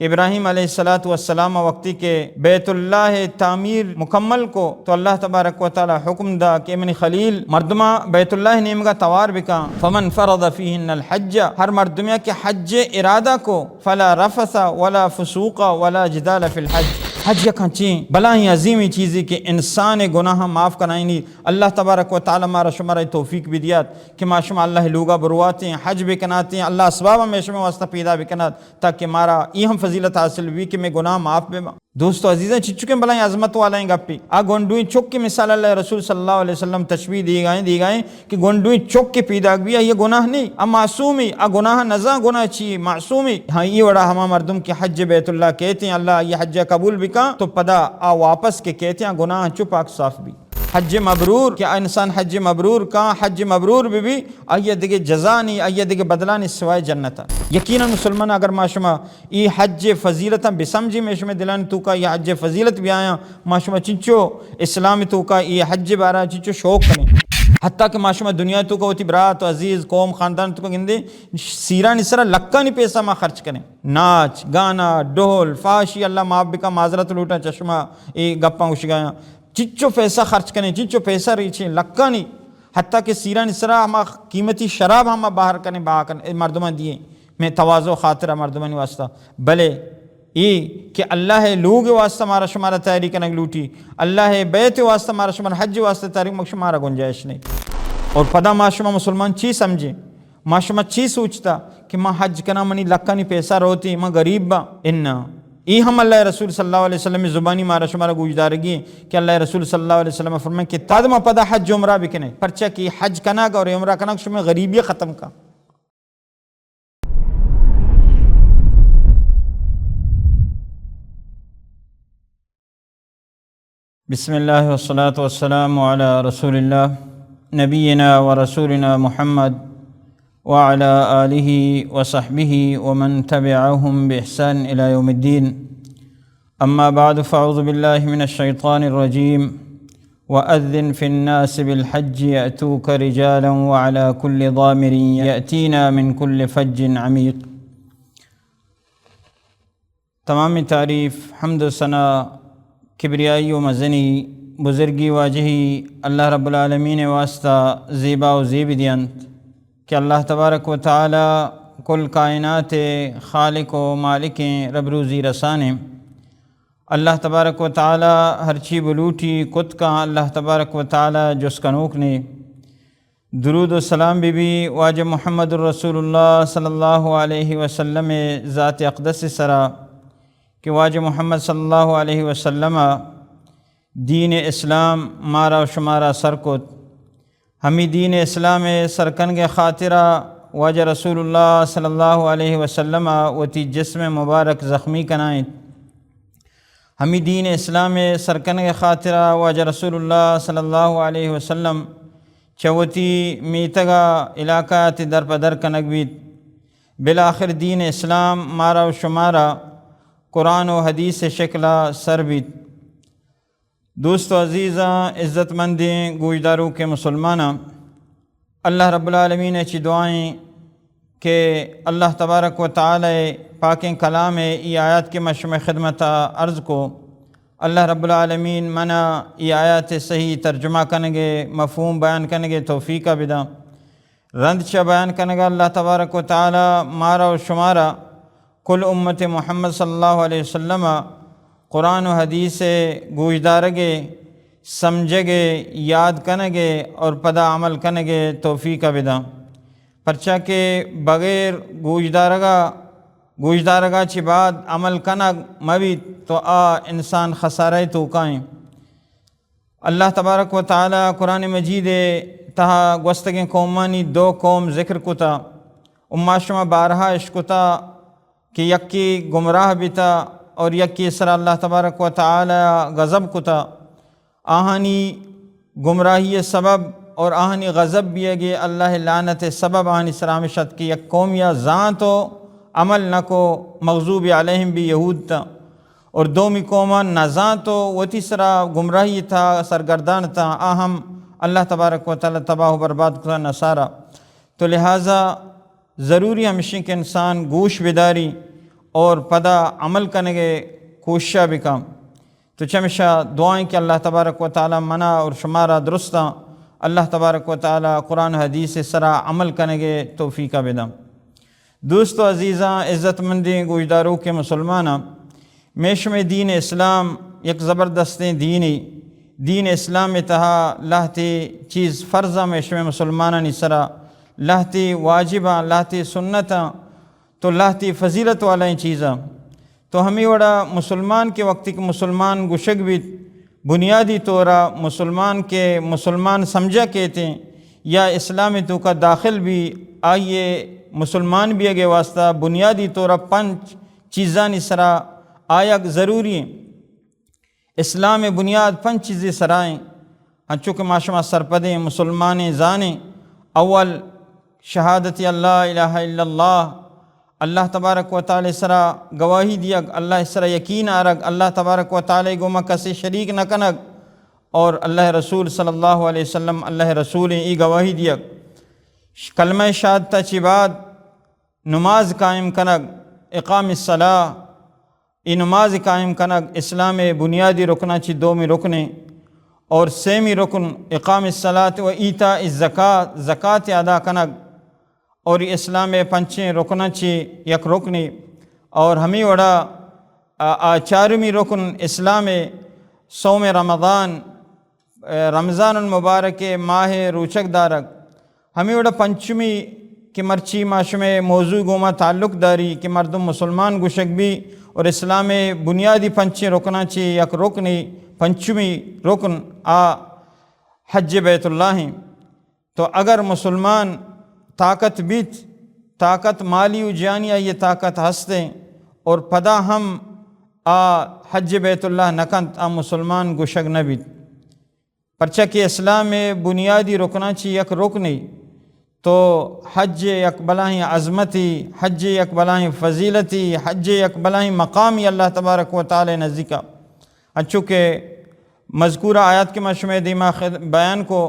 ابراہیم علیہ الصلوۃ والسلام وقتی کہ بیت اللہ تعمیر مکمل کو تو اللہ تبارک و تعالی حکم دا کہ منی خلیل مردماں بیت اللہ نیمگا توار بکاں، فمن فرض فیہن الحج، ہر مردمیا کہ حج ارادہ کو، فلا رفث ولا فسوق ولا جدال فی الحج۔ حج یک ہنچیں بلاہیں عظیمیں چیزے کہ انسان گناہ معاف کنائینی۔ اللہ تبارک و تعالی مارا شمارا توفیق بدیات کہ ما شما اللہ لوگا برواتیں، حج بکناتیں، اللہ اسباب ہمیں شما واسطہ پیدا بکنات تاکہ مارا ای ہم فضیلت حاصل بی کہ میں گناہ معاف بباں۔ دوستو عزیزاں، چچکیں بلائیں عظمت والائیں گپے۔ آ گونڈویں چک کے مثال اللہ رسول صلی اللہ علیہ وسلم تشبیہ دیگائیں، دیگائیں کہ گونڈویں چک کے پیداگ بی، آ یہ گناہ نہیں، آ معصومی، آ گناہ نزاں، گناہ چی معصومی۔ ہاں، یہ وڑا ہما مردم کہ حج بیت اللہ کہتے ہیں، اللہ یہ حج قبول بکاں، تو پدا آ واپس کے کہتے ہیں، گناہ چو پاک صاف بی۔ حج مبرور، کہ آ انسان حج مبرور کاں، حج مبرور بہ بی، آئی دگہ جزا نی، آئی دگہ بدلا نی سوائے جنت۔ یقیناً مسلمان، اگر ما شما ای حج فضیلتاں بسمجھیں، میں شما دلانی توکا ای حج فضیلت بیایاں، ما شما چنچو اسلام توکا ای حج بارا چنچو شوق کنیں۔ حتیٰ کہ ما شما دنیا توکا وتی برات و عزیز، قوم، خاندان توکا گندیں، سیرانی سرا لکانی پیسہ ما خرچ کنیں۔ ناچ، گانا، ڈھول، فاشی، اللہ معاف بکا، معذرت لوٹاں چشما ای گپاں گوشگایاں۔ چنچو پیسہ خرچ کنیں، چنچو پیسہ ریچیں، لکانی، حتیٰ کہ سیرانی سرا ہما قیمتی شراب ہم بہر کنیں، بہا کن، اے مردماں دیئیں، میں تواضع خاطر مردمانی واسطہ۔ بلے ای کہ اللہ لوگ واسطہ مارا شمارا تیاری کنگ لوٹی، اللہ بیت واسطہ مارا شمارا حج واسطہ تیاری، مگ شمارا گنجائش نہیں۔ اور پدا ما شما مسلمان چی سمجھیں؟ ما شما چی سوچتا کہ ما حج کناں، منی لکانی پیسہ روتی، ما غریب باں؟ انا۔ ای ہم اللہ رسول صلی اللہ علیہ وسلم زبانی مارا شمارا گوشدارگی کہ اللہ رسول صلی اللہ علیہ وسلم فرمائے کہ تاد ما پدا حج عمرہ بکنے، پرچہ کہ حج کنگ اور عمرہ کنگ شما غریبی ختم کا۔ بسم الله والصلاة والسلام على رسول الله نبينا ورسولنا محمد وعلى آله وصحبه ومن تبعهم بإحسان إلى يوم الدين. أما بعد، فأعوذ بالله من الشيطان الرجيم. وأذن في الناس بالحج يأتوك رجالا وعلى كل ضامر يأتين من كل فج عميق. تمامی تعریف، حمد و ثنا، کبریائی و مزنی، بزرگی واجہی اللہ رب العالمین واسطہ زیبا و زیب دینت کہ اللہ تبارک و تعالی کل کائنات خالق و مالکیں، رب روزی رسانیں۔ اللہ تبارک و تعالی ہرچی بلوٹی کت کاں، اللہ تبارک و تعالی جست کنوک نے۔ درود و سلام بی بی واجہ محمد رسول اللہ صلی اللہ علیہ وسلم ذات اقدس سرا کہ واجہ محمد صلی اللہ علیہ وسلم دین اسلام مارا و شمارا سر کت۔ ہمی دین اسلام سرکنگ خاطرا واجہ رسول اللہ صلی اللہ علیہ وسلم وتی جسم مبارک زخمی کنائیں۔ ہمی دین اسلام سرکنگ خاطرا واجہ رسول اللہ صلی اللہ علیہ وسلم چہ وتی میتگا علاقہ تی در پہ در کنگ بیت۔ بالآخر دین اسلام مارا و شمارا قرآن و حدیث شکلا سر بیت۔ دوست و عزیزاں، عزت مندیں گوشداروکیں مسلماناں، اللہ رب العالمین چی دعائیں کہ اللہ تبارک و تعالی پاکیں کلام ای آیات کہ من شمئے خدمتا عرض کو، اللہ رب العالمین منا ای آیات صحیح ترجمہ کنگے، مفہوم بیان کنگے توفیقہ بدا۔ رند چہ بیان کنگا اللہ تبارک و تعالی مارا و شمارا کل امت محمد صلی اللہ علیہ وسلم قرآن و حدیث گوشدارگے، سمجھگے، یاد کنگے اور پدا عمل کنگے توفیقہ بدا۔ پرچا کہ بغیر گوشدارگا، گوشدارگا چی بعد عمل کنگ مبیت تو آ انسان خسارہ توکائیں۔ اللہ تبارک و تعالی قرآن مجید تہا گوستگیں قومانی دو قوم ذکر کتا و ما شما بارہا اشکتا کہ یکی گمراہ بیتا اور یکی سرا اللہ تبارک و تعالی غضب کتا۔ آہانی گمراہی سبب اور آہانی غضب بیگے اللہ لعنت سبب آہانی سرا ہمش ات کہ یک قومیا زانت و عمل نکو، مغضوب علیہم بی یہود تا۔ اور دومی قوما نزانت و وتی سرا گمراہی تھا سرگردان تھا، آ ہم اللہ تبارک و تعالی تباہ و برباد کتا نصارا۔ تو لہذا ضروری ہمشیں کہ انسان گوش بداری اور پدا عمل کنگ ءِ کوشش ءَ بکن۔ تو چمشا دعائیں کہ اللہ تبارک و تعالی منا اور شمارا درستاں اللہ تبارک و تعالی قرآن و حدیث ءِ سرا عمل کنگ ءِ توفیق ءَ بدن۔ دوست و عزیزاں، عزت مندیں گوشداروکیں مسلماناں، مئے شمئے دین اسلام یک زبردستیں دینے۔ دین اسلام ءِ تہا لہتے چیز فرضاں مئے شمئے مسلمانانی سرا، لہتے واجباں، لہتے سنتاں، تو لہتے فضیلت والائیں چیزاں۔ تو ہمے وڑا مسلمان کہ وقتی کہ مسلمان گوشگ بیت، بنیادی طورا مسلمان کہ مسلمان سمجھا کیتیں یا اسلام ءِ توکا داخل بی، آئی ءِ مسلمان بیگ ءِ واسطہ بنیادی طورا پنچ چیزانی سرا آیگ ضروری ایں۔ اسلام ءِ بنیاد پنچ چیزے سرا ایں، انچو کہ ما شما سرپدیں مسلمانیں زانیں۔ اول، شہادت ان لا الہ الا اللہ، اللہ تبارک و تعالی سرا گواہی دیگ، اللہ سرا یقین آرگ، اللہ تبارک و تعالی گوما کسے شریک نہ کنگ، اور اللہ رسول صلی اللہ علیہ وسلم اللہ رسول ایں، ای گواہی دیگ۔ کلمہ شہادت چی بعد نماز قائم کنگ، اقام الصلاۃ، ای نماز قائم کنگ اسلام ءِ بنیادی رکناں چی دومی رکنے، اور سیمی رکن اقام الصلاۃ و ایتاء الزکوۃ، زکات ادا کنگ، اور ای اسلام ءِ پنچیں رکناں چی یک رکنے، اور ہمے وڑا آ، آ چارمی رکن اسلام ءِ صوم رمضان، رمضان المبارک ءِ ماہ ءِ روچگ دارگ۔ ہمے وڑا پنچمی کہ مرچی ما شمئے موضوع گوما تعلق داری کہ مردم مسلمان گوشگ بی اور اسلام ءِ بنیادی پنچیں رکناں چی یک رکنے، پنچمی رکن آ حج بیت اللہ ایں۔ تو اگر مسلمان طاقت بیت، طاقت مالی و جانی آئی طاقت ہستیں اور پدا ہم آ حج بیت اللہ نہ کنت، آ مسلمان گوشگ نہ بیت۔ پرچا کہ اسلام ءِ بنیادی رکناں چی یک رکنے، تو حج یک بلاہیں عظمتی، حج یک بلاہیں فضیلتی، حج یک بلاہیں مقامی اللہ تبارک و تعالی نزدیکا۔ انچو کہ مذکورہ آیات کہ ما شمئے دیما خد-، بیان کو،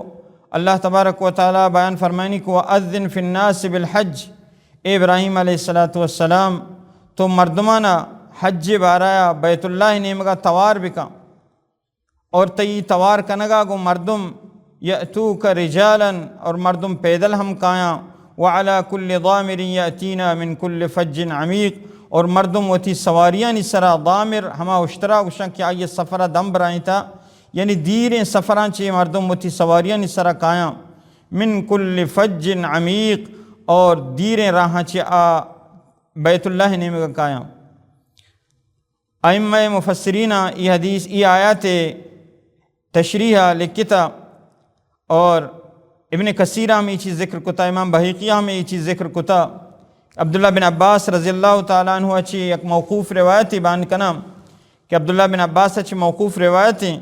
اللہ تبارک و تعالی بیان فرمائنی کہ وَأَذِّن فِي النَّاسِ بِالْحَجِّ، اے ابراہیم علیہ الصلوۃ والسلام، تو مردمانا حج بارایا بیت اللہ نیمگا توار بکن، اور تئی توار کنگا گوں مردم یأتوک رجالا، اور مردم پیدل ہم کایاں، وعلی کل ضامر یأتین من کل فج عمیق، اور مردم وتی سواریانی سرا، ضامر ہما اشترا گوشاں کہ آئی سفرا دم برائینتا، یعنی دیریں سفراں چہ مردم وتی سواریانی سرا کایاں، من کل فج عمیق، اور دیریں راہاں چہ آ بیت اللہ نیمگا کایاں۔ ائمہ مفسرین ای حدیث، ای آیات تشریح لکھتا، اور ابن کثیر ہم ای چیز ذکر کتا، امام بحیقی ہم ای چیز ذکر کتا۔ عبداللہ بن عباس رضی اللہ تعالی عنہ چی یک موقوف روایت بیان کناں کہ عبداللہ بن عباس چی موقوف روایت ہیں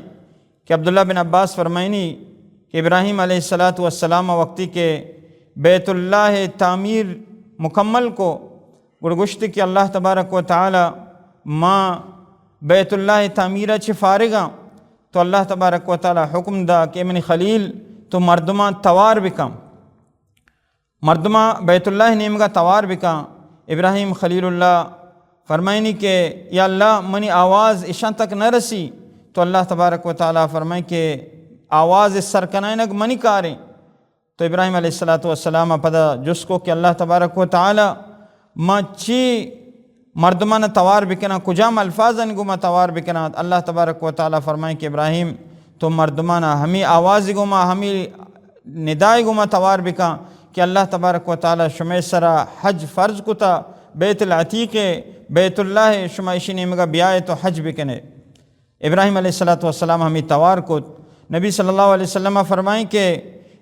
کہ عبداللہ بن عباس فرمائنی کہ ابراہیم علیہ الصلوۃ والسلام وقتی کہ بیت اللہ تعمیر مکمل کو، گڑا گوشت کہ اللہ تبارک و تعالی، ما بیت اللہ تعمیرا چہ فارغاں، تو اللہ تبارک و تعالی حکم دا کہ منی خلیل، تو مردمان توار بکن، مردمان بیت اللہ نیمگا توار بکن۔ ابراہیم خلیل اللہ فرمائنی کہ یا اللہ، منی آواز اشان تک نہ رسی، تو اللہ تبارک و تعالی فرمائیں کہ آواز سر کنائنگ منی کاریں۔ تو ابراہیم علیہ الصلوۃ والسلام پدا جست کو کہ اللہ تبارک و تعالی، ما چی مردمان توار بکناں، کجام الفاظاں گوما توار بکناں؟ اللہ تبارک و تعالی فرمائیں کہ ابراہیم، تو مردمان ہمی آواز گوما، ہمی ندائے گوما توار بکن کہ اللہ تبارک و تعالی شمے سرا حج فرض کتا، بیت العتیق، بیت اللہ، شما اشی نیمگا بیائے تو حج بکنے۔ ابراہیم علیہ الصلوۃ والسلام ہمی توار کت۔ نبی صلی اللہ علیہ وسلم فرمائیں کہ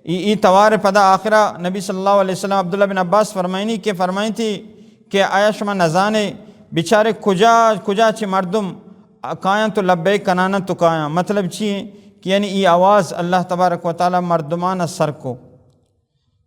ای، ای توار پدا آخرا نبی صلی اللہ علیہ وسلم، عبداللہ بن عباس فرمائنی کہ فرمائیں تھی کہ آیا شما نزانے بچارے کجا، کجا چہ مردم کایاں تو لبیک کنانا تو کایاں؟ مطلب چی ہیں کہ یعنی ای آواز اللہ تبارک و تعالی مردمان سر کو۔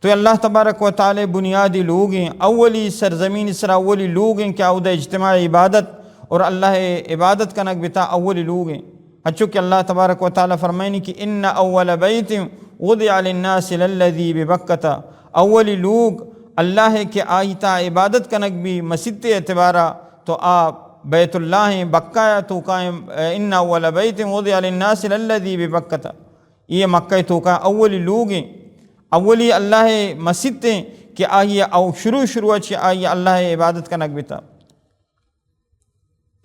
تو اللہ تبارک و تعالی بنیادی لوگ ہیں، اولی سرزمین سرا اولی لوگ ہیں کہ اودا اجتماع عبادت اور اللہ عبادت کنگ بتا اولی لوگ ہیں۔ ہنچو کہ اللہ تبارک و تعالی فرمائنی کہ ان اول بیت وضع للناس للذی ببکۃ، اولی لوگ اللہ ہے کہ آئی تا عبادت کنگ بھی مسیت اعتبارا تو آ بیت اللہ ءِ بکہ ءِ توکا ایں، ان اول بیت وضع للناس للذی ببکۃ۔ یہ مکہ ءِ توکا اولی لوگ ایں، اولی اللہ ءِ مسیت ایں کہ آئی او شروع شروع چہ آئی اللہ ءِ عبادت کنگ بیتا۔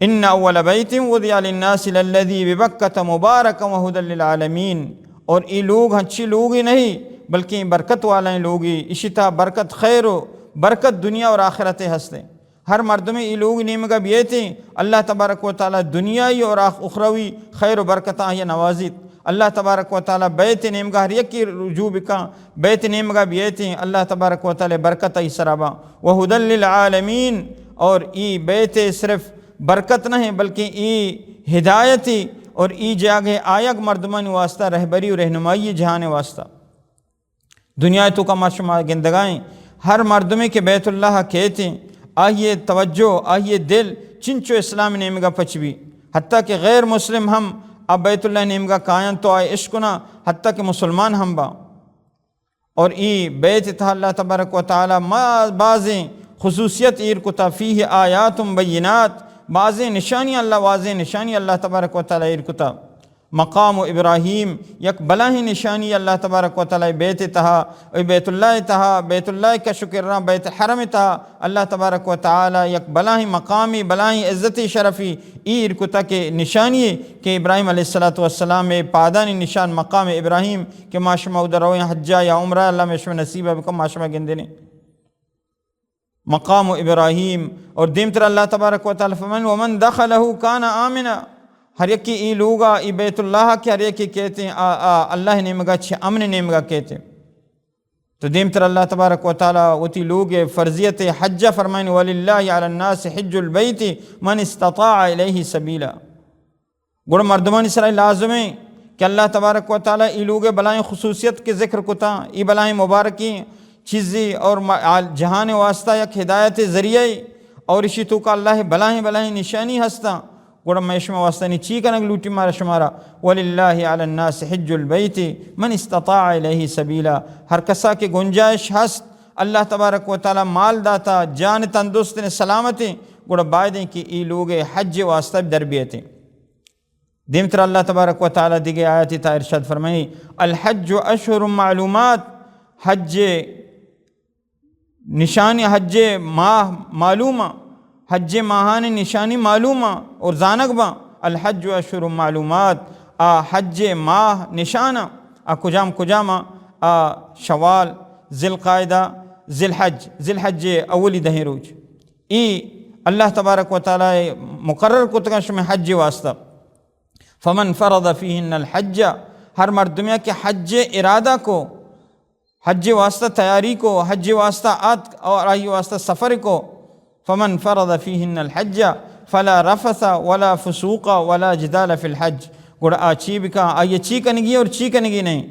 ان اول بیت وضع للناس للذی ببکۃ مبارکا وہدی للعالمین۔ اور ای لوگ ہنچی لوگی نہیں، بلکہ برکت والائیں لوگی، اشی تہا برکت، خیر و برکت دنیا اور آخرت ہستے۔ ہر مردمے ای لوگ نیمگا بیئیتیں، اللہ تبارک و تعالی دنیائی اور آخ-، اخروی خیر و برکتاں آئی نوازیت۔ اللہ تبارک و تعالی بیت نیمگا ہر یکی رجوع بکاں، بیت نیمگا بیئیتیں، اللہ تبارک و تعالی برکت آئی سرا باں۔ وہدی للعالمین، اور ای بیت صرف برکت نہیں، بلکہ ای ہدایتی اور ای جاگہ آیگ مردمانی واسطہ رہبری و رہنمائی جہان واسطہ۔ دنیا ءِ توکا ما شما گندگائیں، ہر مردمے کہ بیت اللہ ءَ کیتیں، آئی ءِ توجہ، آئی ءِ دل چنچو اسلام ءِ نیمگا پچ بی، حتیٰ کہ غیر مسلم ہم آ بیت اللہ ءِ نیمگا کایاں تو آئی اشکناں، حتیٰ کہ مسلمان ہم باں۔ اور ای بیت ءِ تہا اللہ تبارک و تعالی ما بازیں خصوصیت ایر کتا، فیہ آیات بینات، بازیں نشانی اللہ، واضح نشانی اللہ تبارک و تعالی ایر کتا۔ مقام ابراہیم یک بلاہیں نشانی اللہ تبارک و تعالی بیت ءِ تہا، اے بیت اللہ ءِ تہا، بیت اللہ ءِ کش و کراں، بیت الحرم ءِ تہا اللہ تبارک و تعالی یک بلاہیں مقامی، بلاہیں عزتی شرفی ایر کتا کہ نشانی کہ ابراہیم علیہ الصلوۃ والسلام ءِ پادانی نشان مقام ابراہیم کہ ما شما اودا رویں حجا یا عمرہ، اللہ مئے شمئے نصیب بکن، ما شما گندنے۔ مقام ابراہیم۔ اور دیمتر اللہ تبارک و تعالی فرمائن، ومن دخلہ کان آمنا، ہر یکی ای لوگا، ای بیت اللہ کہ ہر یکی کیتیں، آ، آ اللہ نیمگا چہ امن نیمگا کیتیں۔ تو دیمتر اللہ تبارک و تعالی وتی لوگ فرضیت حج فرمائن، وللہ علی الناس حج البیت من استطاع الیہ سبیلا۔ گڑا مردمانی سرا لازم ایں کہ اللہ تبارک و تعالی ای لوگ بلائیں خصوصیت کے ذکر کتا، ای بلائیں مبارکیں چیزی اور ما-، آل-، جہان واسطہ یک ہدایت ذریعہ ای اور اشی توکا اللہ بلائیں بلائیں نشانی ہستا۔ گڑا مئے شما واسطہ نی چی کنگ لوٹی مارا شمارا؟ وللہ علی الناس حج البیت من استطاع الیہ سبیلا۔ ہر کسا کہ گنجائش ہست، اللہ تبارک و تعالی مال داتا، جان تندرست نے سلامتیں، گڑا بایدیں کہ ای لوگ حج واسطہ در بیتیں۔ دیمتر اللہ تبارک و تعالی دیگہ آیت تا ارشاد فرمائی، الحج اشہر معلومات، حج نشانی، حج ماہ معلوم، حج ماہان نشانی معلوم اور زانگ با۔ الحج اشہر معلومات، آ حج ماہ نشان، آ کجام کجام؟ آ شوال، ذی القعدہ، ذی الحج، ذی الحج اولی دہیں روچ۔ ای اللہ تبارک و تعالی مقرر کتگا شمئے حج واسطہ۔ فمن فرض فیہن الحج، ہر مردمیا کہ حج ارادہ کو، حج واسطہ تیاری کو، حج واسطہ آت اور آئی واسطہ سفر کو، فمن فرض فیہن الحج فلا رفث ولا فسوق ولا جدال فی الحج، گڑا آ چی بکا، آئی چی کنگی اور چی کنگی نہیں۔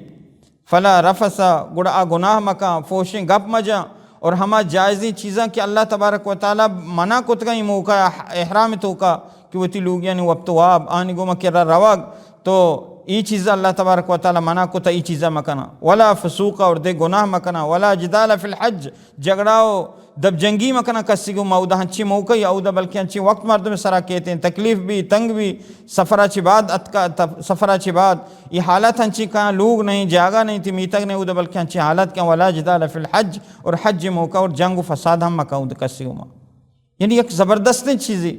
فلا رفث، گڑا آ گناہ مکاں، فوشیں گپ مجاں، اور ہما جائزیں چیزاں کہ اللہ تبارک و تعالی منع کتگاں، ای موقع احرام توکا کہ وتی لوگیانی وپت واب آنی گوما کرا روگ، تو ای چیزا اللہ تبارک و تعالی منع کتا، ای چیزا مکنا۔ ولا فسوق، اور دے گناہ مکنا۔ ولا جدال فی الحج، جھگڑا و دپ جنگی مکناں کسی گوں۔ ما اودا ہنچیں موقعی اودا، بلکہ ہنچیں وقت مردم سرا کیتیں، تکلیف بی، تنگ بی، سفرا چہ بعد اتکا، تف-، سفرا چہ بعد ای حالت ہنچیں کاں، لوگ نہیں، جاگہ نہیں، تی میتگ نہیں، اودا بلکہ ہنچیں حالت کاں۔ ولا جدال فی الحج، اور حج موقع اور جنگ و فساد ہم مکاں اودا کسی گوں ما۔ یعنی یک زبردستیں چیزے۔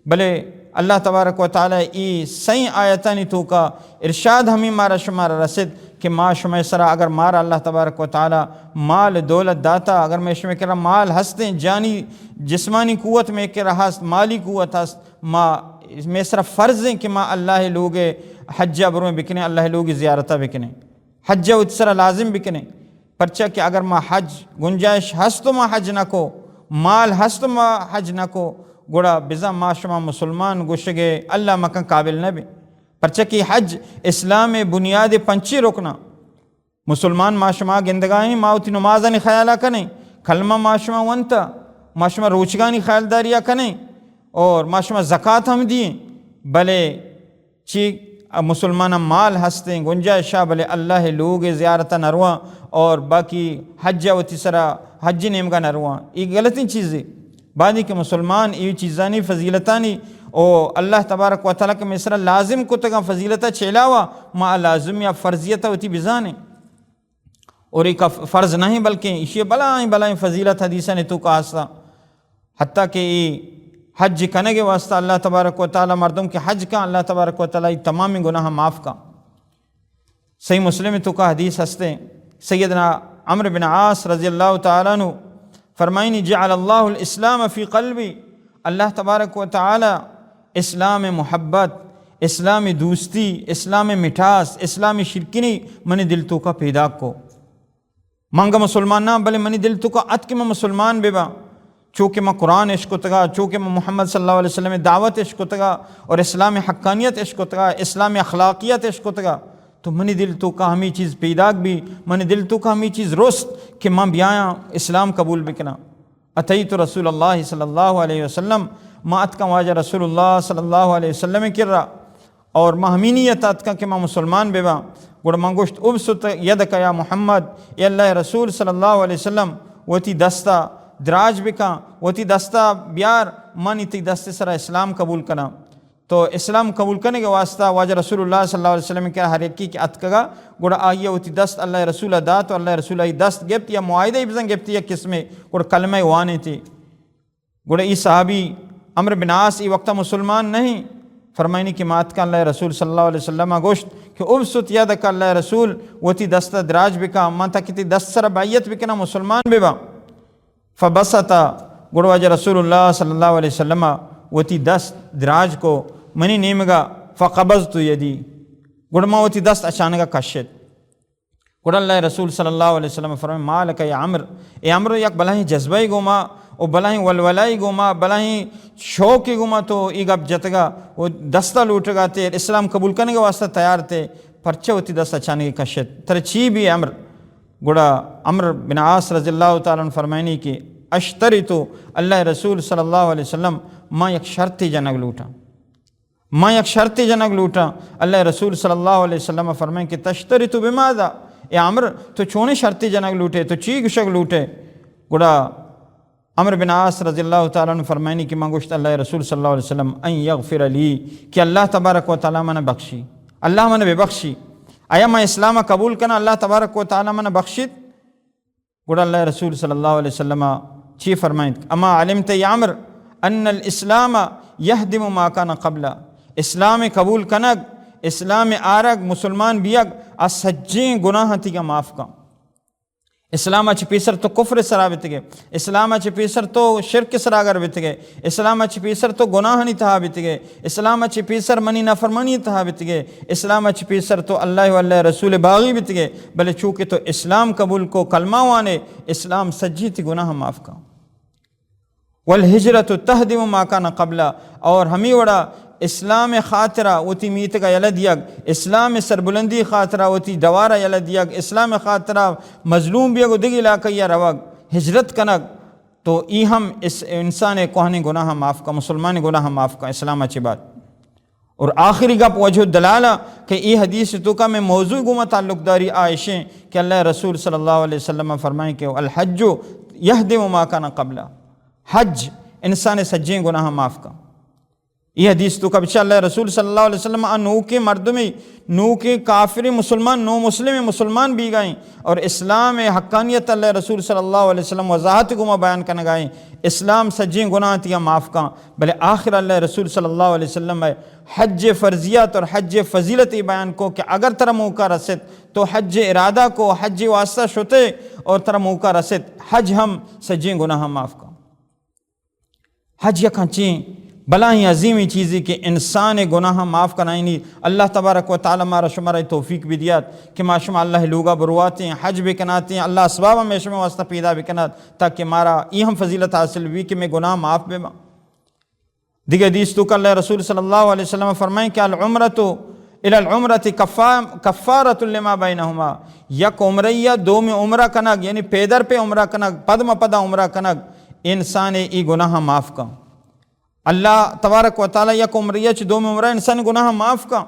بلے اللہ تبارک و تعالی ای سئیں آیتانی توکا ارشاد ہمیں مارا شمارا رسد کہ ما شمئے سرا اگر مارا اللہ تبارک و تعالی مال دولت داتا، اگر مئے شمئے کرا مال ہستیں، جانی جسمانی قوت مئے کرا ہست، مالی قوت ہست، ما مئے سرا فرض ایں کہ ما اللہ لوگ حج برویں بکنیں، اللہ لوگ زیارت بکنیں۔ حج وت سرا لازم بکنیں، پرچا کہ اگر ما حج گنجائش ہست و ما حج نہ کو، مال ہست و ما حج نہ کو، گڑا بزاں ما شما مسلمان گوشگے اللہ مکن قابل نہ بیں۔ پرچا کہ حج اسلام بنیاد پنچی رکنا۔ مسلمان ما شما گندگائیں، ما وتی نمازانی خیالا کنیں، کلمہ ما شما ونتا، ما شما روچگانی خیالداریا کنیں، اور ما شما زکات ہم دیں، بلے چی مسلماناں مال ہستیں، گنجائشا، بلے اللہ لوگ زیارت نرواں اور باقی حج وتی سرا حج نیمگا نرواں۔ ای غلطیں چیزے۔ بعدی کہ مسلمان ای چیزانی فضیلتانی او اللہ تبارک و تعالی کہ مصر لازم کتگاں فضیلت چہ علاوہ، ما لازم یا فرضیت وتی بزانیں۔ اور ایک فرض نہیں بلکہ ایشی بلائیں بلائیں فضیلت حدیثانی توکا ہستا۔ حتیٰ کہ ای حج کنگ واسطہ اللہ تبارک و تعالی، مردم کہ حج کن اللہ تبارک و تعالی ای تمام گناہ معاف کن۔ صحیح مسلم توکا حدیث ہستے، سیدنا عمرو بن عاص رضی اللہ تعالی عنہ فرمائنی، جعل اللہ الاسلام فی قلبی، اللہ تبارک و تعالی اسلام محبت، اسلام دوستی، اسلام مٹھاس، اسلام شرکنی منی دل توکا پیداک کو۔ من گہ مسلمان نہ، بلے منی دل توکا ات کہ من مسلمان بباں۔ چو کہ من قرآن اشکتگا، چو کہ من محمد صلی اللہ علیہ وسلم دعوت اشکتگا اور اسلام حقانیت اشکتگا، اسلام اخلاقیت اشکتگا، تو منی دل توکا ہمی چیز پیداک بی، منی دل توکا ہمی چیز رست کہ من بیایاں اسلام قبول بکناں۔ اتیت رسول اللہ صلی اللہ علیہ وسلم، ما اتکاں واجہ رسول اللہ صلی اللہ علیہ وسلم کرا، اور ما ہمی نیت اتکاں کہ ما مسلمان بباں۔ گڑا من گوشت، ابسط یدک یا محمد، اے اللہ رسول صلی اللہ علیہ وسلم، وتی دستا دراج بکن، وتی دستا بیار، من تی دست سرا اسلام قبول کناں۔ تو اسلام قبول کنگ واسطہ واجہ رسول اللہ صلی اللہ علیہ وسلم کہ ہر یکی کہ اتکگا، گڑا آئی وتی دست اللہ رسول دات و اللہ رسول آئی دست گپت یا معاہدہ بزن گپت یک قسمے، گڑا کلمہ وانے تی۔ گڑا ای صحابی عمرو بن عاص ای وقتا مسلمان نہیں، فرمائنی کہ ما اتکاں اللہ رسول صلی اللہ علیہ وسلم گوشت کہ ابسط یدک، اللہ رسول وتی دست دراج بکا، من تک تی دست سر بیعت بکناں مسلمان ببا۔ فبسط، گڑا واجہ رسول اللہ صلی اللہ علیہ وسلم وتی دست دراج کو منی نیمگا، فقبضت یدی، گڑا ما وتی دست اچانگا کشت۔ گڑا اللہ رسول صلی اللہ علیہ وسلم فرمائے، ما لک یا عمر، اے عمر، یک بلاہیں جذبہ گوما و بلاہیں ولولہ گوما، بلاہیں شوق گوما تو ای گپ جتگا و دستا لوٹگا تے، اسلام قبول کنگ واسطہ تیار تے، پرچہ وتی دست اچانگی کشت؟ ترا چی بی عمر؟ گڑا عمر بن عاص رضی اللہ تعالی عنہ فرمائنی کہ اشترط، اللہ رسول صلی اللہ علیہ وسلم، ما یک شرطی جنگ لوٹاں۔ ما یک شرطی جنگ لوٹاں۔ اللہ رسول صلی اللہ علیہ وسلم فرمائیں کہ تشترط بماذا؟ اے عمر، تو چونیں شرطی جنگ لوٹے، تو چی گشگ لوٹے؟ گڑا عمر بن عاص رضی اللہ تعالی عنہ فرمائنی کہ من گوشت اللہ رسول صلی اللہ علیہ وسلم، ان یغفر لی، کہ اللہ تبارک و تعالی من بخشی، اللہ من ببخشی۔ آیا من اسلام قبول کناں، اللہ تبارک و تعالی من بخشیت؟ گڑا اللہ رسول صلی اللہ علیہ وسلم چی فرمائنت؟ اما علمت یا عمر ان الاسلام یہدم ما کان قبلہ، اسلام قبول کنگ، اسلام آرگ، مسلمان بیگ، آ سجیں گناہ تیگا معاف کن۔ اسلام چہ پیسر تو کفر سرا بیتگے، اسلام چہ پیسر تو شرک سرا گر بیتگے، اسلام چہ پیسر تو گناہانی تہا بیتگے، اسلام چہ پیسر منی نافرمانی تہا بیتگے، اسلام چہ پیسر تو اللہ و اللہ رسول باغی بیتگے، بلے چونکہ تو اسلام قبول کو، کلمہ وانے، اسلام سجی تی گناہ معاف کن۔ والہجرۃ تہدم ما کان قبلہ، اور ہمی وڑا اسلام خاطرہ وتی میتگا یلہ دیگ، اسلام سربلندی خاطرہ وتی دوارا یلہ دیگ، اسلام خاطرہ مظلوم بیگ و دگہ علاقہ یا روگ، ہجرت کنگ، تو ای ہم اس انسان کوہنیں گناہ معاف کا، مسلمان گناہ معاف کا اسلام چہ بعد۔ اور آخری گپ وجہ دلالہ کہ ای حدیث توکا میں موضوع گوما تعلق داری آئشیں کہ اللہ رسول صلی اللہ علیہ وسلم فرمائیں کہ الحج یہدم ما کان قبلہ، حج انسان سجیں گناہ معاف کا۔ ای حدیث توکا بچہ اللہ رسول صلی اللہ علیہ وسلم آ نوکیں مردمی، نوکیں کافر مسلمان، نو مسلم مسلمان بیگائیں اور اسلام حقانیت اللہ رسول صلی اللہ علیہ وسلم وضاحت گوما بیان کنگائیں۔ اسلام سجیں گناہ تیا معاف کن، بلے آخر اللہ رسول صلی اللہ علیہ وسلم حج فرضیات اور حج فضیلت ای بیان کو کہ اگر ترا موقع رست تو حج ارادہ کو، حج واسطہ شتے اور ترا موقع رست، حج ہم سجیں گناہ معاف کن۔ حج یک ہنچیں بلاہیں عظیمی چیزی کہ انسان گناہ معاف کنائینی۔ اللہ تبارک و تعالی مارا شمارا توفیق بدیات کہ ما شما اللہ لوگا برواتیں، حج بکناتیں، اللہ اسباب ہم شما واسطہ پیدا بکنات تاکہ مارا ای ہم فضیلت حاصل بی کہ میں گناہ معاف بباں۔ دگہ حدیث توکا اللہ رسول صلی اللہ علیہ وسلم فرمائیں کہ العمرۃ الی العمرۃ کفا-، کفارۃ لما بینہما، یک عمرہ یا دومی عمرہ کنگ، یعنی پیدر پہ عمرہ کنگ، پدم پدا عمرہ کنگ، انسان ای گناہ معاف کن۔ اللہ تبارک و تعالی یک عمرہ چ دومی عمرہ انسان گناہ معاف کن۔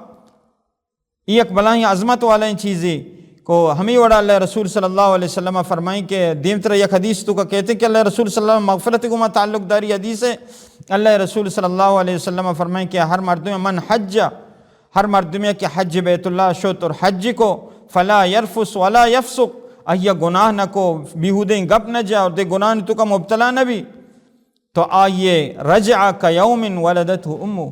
ای یک بلاہیں عظمت والیں چیزے۔ کو ہمیں وڑا اللہ رسول صلی اللہ علیہ وسلم فرمائیں کہ دیمتر یک حدیث توکا کہتے ہیں کہ اللہ رسول صلی اللہ علیہ وسلم مغفرت گما تعلق داری حدیث ہے۔ اللہ رسول صلی اللہ علیہ وسلم فرمائیں کہ ہر مردم من حج، ہر مردم کہ حج بیت اللہ شت اور حج کو، فلا یرفس ولا یفسق، آیا گناہ نہ کو، بیہودیں گپ نہ جا اور دے گناہ توکا مبتلا نہ بی۔ تو آئیے رجع کیوم ولدته امه،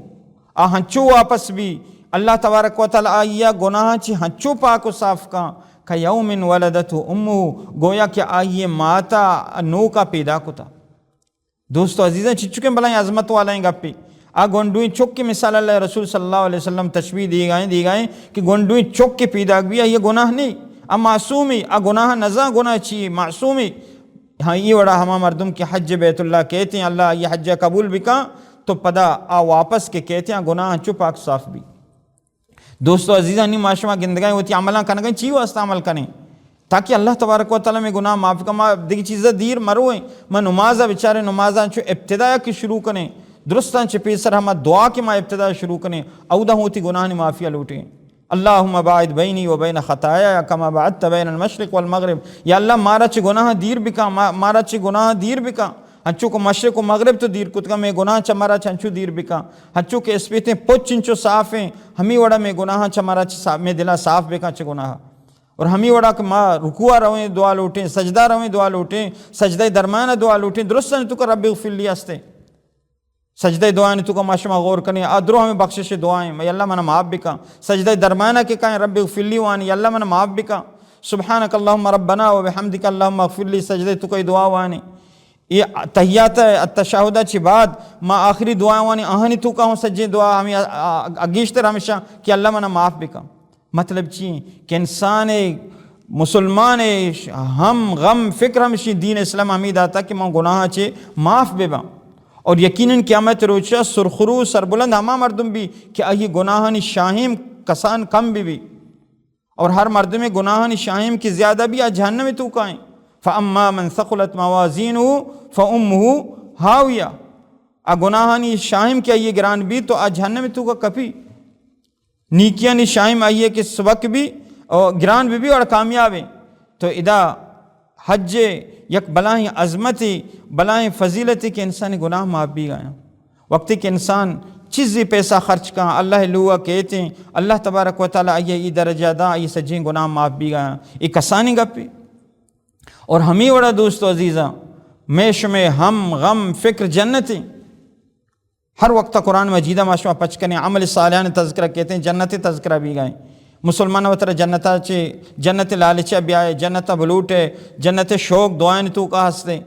آ ہنچو واپس بی، اللہ تبارک و تعالی آئیا گناہ چی ہنچو پاک و صاف کان، کیوم ولدته امه، گویا کہ آئیے ماتا نوکا پیدا کتا۔ دوستو عزیزاں، چچکیں بلائیں عظمت والائیں گپی۔ آ گونڈویں چک کی مثال اللہ رسول صلی اللہ علیہ وسلم تشبیہ دیگائیں، دیگائیں کہ گونڈویں چک کی پیداگ بی، آئیے گناہ نہیں، آ معصومی، آ گناہ نزاں، گناہ چی معصومی۔ ہاں، ای وڑا ہما مردم کہ حج بیت اللہ کیت ہیں، اللہ ای حج قبول بکاں، تو پدا آ واپس کہ کیت ہیں، گناہ چو پاک صاف بی۔ دوستو عزیزانی، ما شما گندگائیں وتی عملاں کنگائیں، چی واسطہ عمل کنیں؟ تاکہ اللہ تبارک و تعالی میں گناہ معاف کا، ما دیگی چیزا دیر مرویں، ما نمازا بچاریں، نمازاں چو ابتدا کہ شروع کنیں، درستاں چہ پیسر ہما دعا کہ ما ابتدا شروع کنیں، اودا ہوتی گناہ نی معافی لوٹیں۔ اللهم باعد بینی و بین خطایای کما باعدت بین المشرق والمغرب۔ یا اللہ، مارا چہ گناہ دیر بکا، ما-، مارا چہ گناہ دیر بکا۔ ہنچو کہ مشرق و مغرب تو دیر کتگا، میں گناہ چہ مارا چہ ہنچو دیر بکا۔ ہنچو کہ اسپیتیں پچ انچو صاف ہیں، ہمی وڑا میں گناہ چہ مارا چہ صاف، میں دلا صاف بکا چہ گناہ۔ اور ہمی وڑا کہ ما رکوع رویں دعا لوٹیں، سجدہ رویں دعا لوٹیں، سجدہ درمیان دعا لوٹیں، درستاں توکا رب اغفر لی ہستے۔ سجدہ دعائیں توکا ما شما غور کنیں، آ درو ہمیں بخشش دعائیں، یا اللہ منا معاف بکا۔ سجدہ درمیانہ کے کائیں رب اغفر لی وانی، یا اللہ منا معاف بکا۔ سبحانک اللہم ربنا و بحمدک اللہم اغفر لی، سجدہ توکا دعا وانی۔ یہ تحیات التشہد چی بعد ما آخری دعا وانی، آہانی توکا ہوں سجیں دعا ہمیں آ-، آ-، گیشتر ہمیشہ کہ اللہ منا معاف بکا۔ مطلب چی؟ کہ انسان، مسلمان ہم غم فکر ہمشی دین اسلام ہمیں داتا کہ من گناہ چے معاف بباں۔ اور یقیناً قیامت روچا سرخرو سربلند ہما مردم بی کہ آئی گناہانی شاہیم کسان کم بی بی۔ اور ہر مردم گناہانی شاہیم کی زیادہ بی آ جہنم توکائیں۔ فاما من ثقلت موازینه فامه هاویہ۔ آ گناہانی شاہیم کہ آئی گران بی تو آ جہنم توکا کپی۔ نیکیانی شاہیم آئیے کہ سبک بی اور گران بی بی اور کامیاب ہیں۔ تو ادا حج یک بلاہیں عظمتی، بلاہیں فضیلتی کہ انسان گناہ معاف بی گایا۔ وقتی کہ انسان چیزی پیسہ خرچ کن، اللہ لوہ کیتیں، اللہ تبارک و تعالی آئیے ای درجہ دا، ای سجیں گناہ معاف بی گایا۔ ای کسانی گپی۔ اور ہمی وڑا دوست و عزیزاں، میں شمے ہم غم فکر جنتی۔ ہر وقت قرآن مجیدہ ما شما پچ کنیں، عمل صالحان تذکرہ کہتے ہیں، جنت تذکرہ بی گائیں۔ مسلمان وتر جنتا چے، جنت لالچہ بیائے، جنت بلوٹے، جنت شوق دعائیں توکا ہستے